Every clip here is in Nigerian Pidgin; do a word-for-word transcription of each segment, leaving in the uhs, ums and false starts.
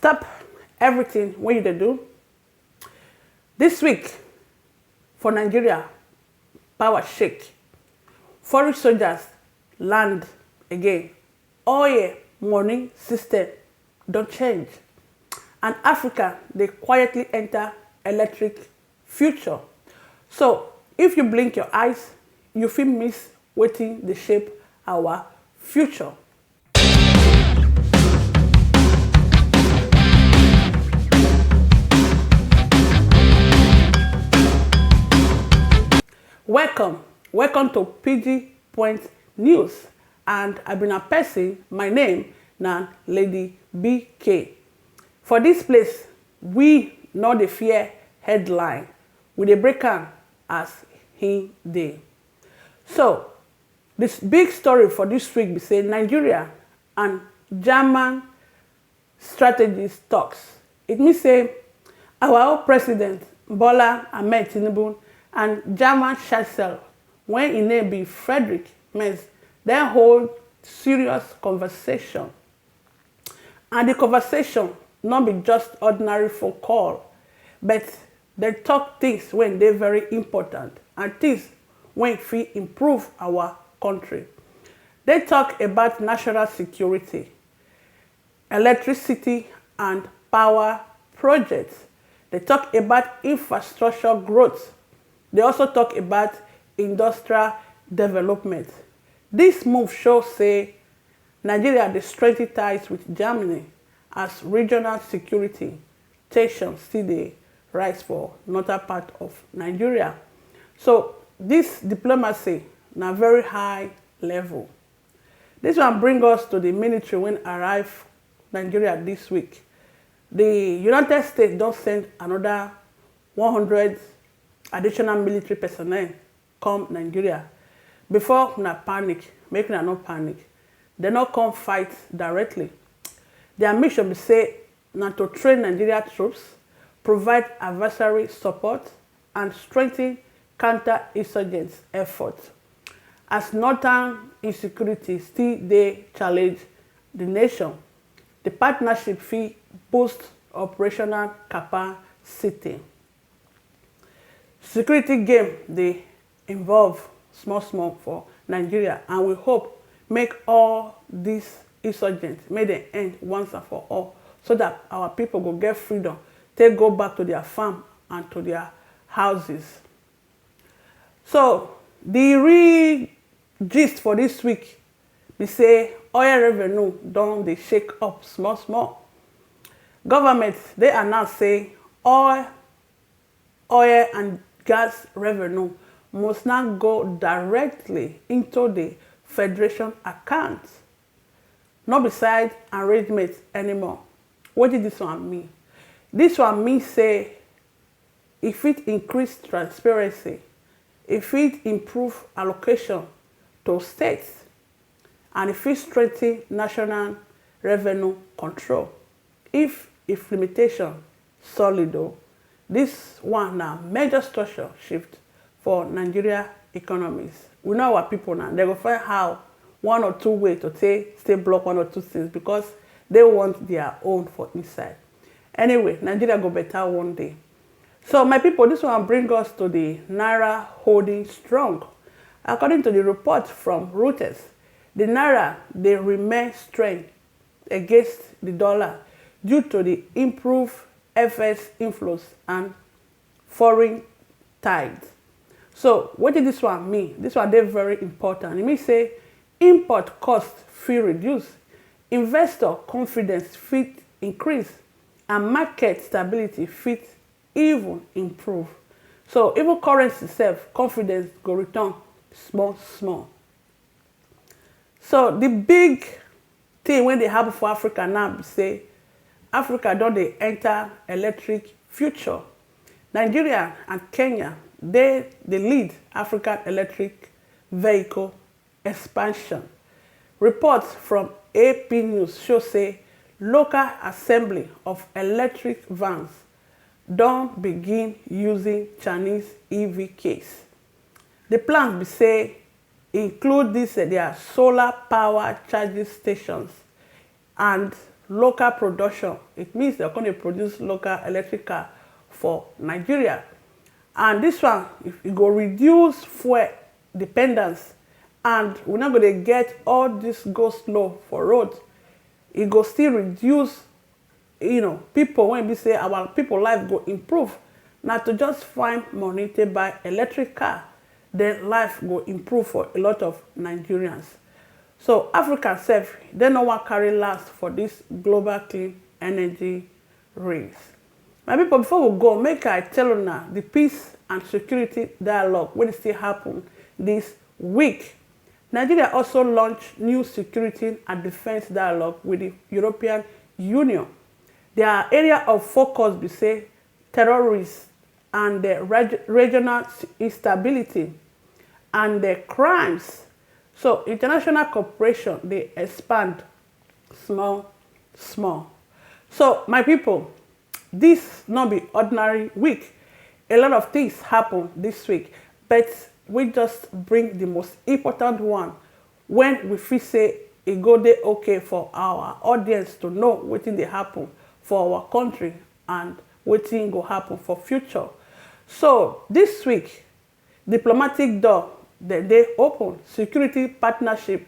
Stop everything wey you dey do. This week for Nigeria, power shake. Foreign soldiers land again. Oil money system don change. And Africa dey quietly enter electric future. So if you blink your eyes, you fit miss wetin dey shape our future. Welcome, welcome to P G Point News, and I be na person, my name na Lady B K. For this place, we no dey fear headline, we dey break am as he dey. So, this big story for this week be say Nigeria and German strategies talks. It mean say our own President Bola Ahmed Tinubu and German Chancellor, wey im name be Friedrich Merz, dem hold serious conversation. And the conversation no be just ordinary phone call, but dem talk things wey dey very important and things wey fit improve our country. Dem talk about national security, electricity and power projects. Dem talk about infrastructure growth. Dem also talk about industrial development. This move show say Nigeria dey strengthen ties with Germany as regional security tension still dey rise for northern part of Nigeria. So this diplomacy na very high level. This one bring us to the military wey arrive Nigeria this week. The United States don send another one hundred additional military personnel come Nigeria. Before una panic, make una no panic. Dem no come fight directly. Their mission be say na to train Nigeria troops, provide advisory support, and strengthen counter-insurgents efforts. As northern insecurity still dey challenge the nation, the partnership fit boost operational capacity. Security game dey evolve small small for Nigeria, and we hope make all these insurgents, make dem end once and for all, so that our people go get freedom, take go back to their farm and to their houses. So the real gist for this week be say oil revenue don dey shake up small small. Government dey announce say oil oil and gas revenue must now go directly into the federation account, no be side arrangement anymore. Wetin this one mean? This one mean say e fit increase transparency, e fit improve allocation to states, and e fit strengthen national revenue control if implementation solid o. This one na major structure shift for Nigeria economies. We know our people now, they go find how one or two way to take stay block one or two things because they want their own for inside. Anyway, Nigeria go better one day. So my people, this one bring us to the naira holding strong. According to the report from Reuters, the naira dey remain strength against the dollar due to the improved F X inflows and foreign tithes. So wetin this one mean? This one dey very important. E mean say import cost fit reduce, investor confidence fit increase, and market stability fit even improve. So even currency sef, confidence go return small small. So the big thing wey dey happen for Africa now be say Africa don dey enter electric future. Nigeria and Kenya dey dey lead African electric vehicle expansion. Reports from A P News show say local assembly of electric vans don begin using Chinese E V Ks. The plan be say include this eh, their solar power charging stations and local production. It means they're going to produce local electric car for Nigeria. And this one, if e go reduce fuel dependence, and we're not going to get all this go slow for road. E go still reduce, you know, people, when we say our people life go improve. Now to just find money to buy electric car, then life go improve for a lot of Nigerians. So Africa sef, they no wan carry last for this global clean energy race. My people, before we go, make I tell una the peace and security dialogue wey dey still happen this week. Nigeria also launch new security and defense dialogue with the European Union. Their area of focus be say terrorists and the reg- regional instability and the crimes. So international cooperation dey expand small small. So my people, this no be ordinary week. A lot of things happen this week, but we just bring the most important one when we feel say e go dey okay for our audience to know wetin dey happen for our country and wetin go happen for future. So this week, diplomatic door dem dey open, security partnership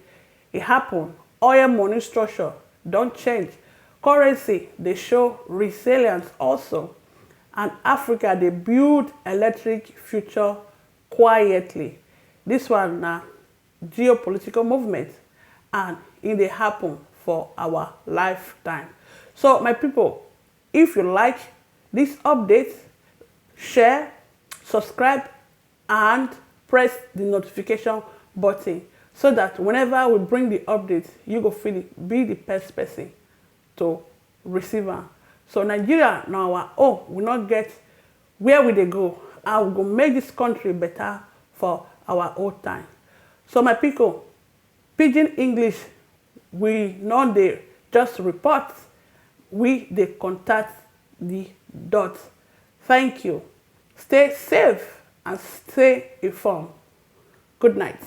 e happen, oil money structure don change, currency dey show resilience also, and Africa dey build electric future quietly. This one na geopolitical movement, and e dey happen for our lifetime. So my people, if you like this update, share, subscribe, and press the notification button so that whenever we bring the update, you go feel it, be the first person to receive am. So Nigeria na our own, we not get where we dey go, and we go make this country better for our old time. So my people, pidgin English, we no dey just report, we dey contact the dot. Thank you. Stay safe and stay informed. Good night.